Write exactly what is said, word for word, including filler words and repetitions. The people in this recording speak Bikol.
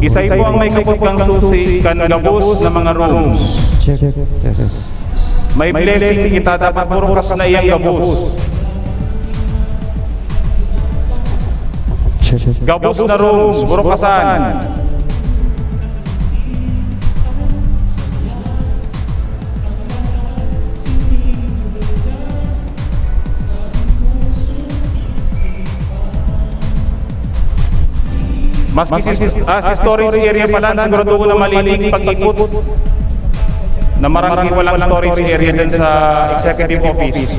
Isay po ang may kapot kan susi kan gabos na mga rooms. Check, test. May blessing kita, dapat burukas na iyang gabos. Check. Gabos na rooms, burukasan. Maski si, ah, si storage area pa lang, siguraduhon na malinig pag-ikot na marang walang storage area dyan sa executive office.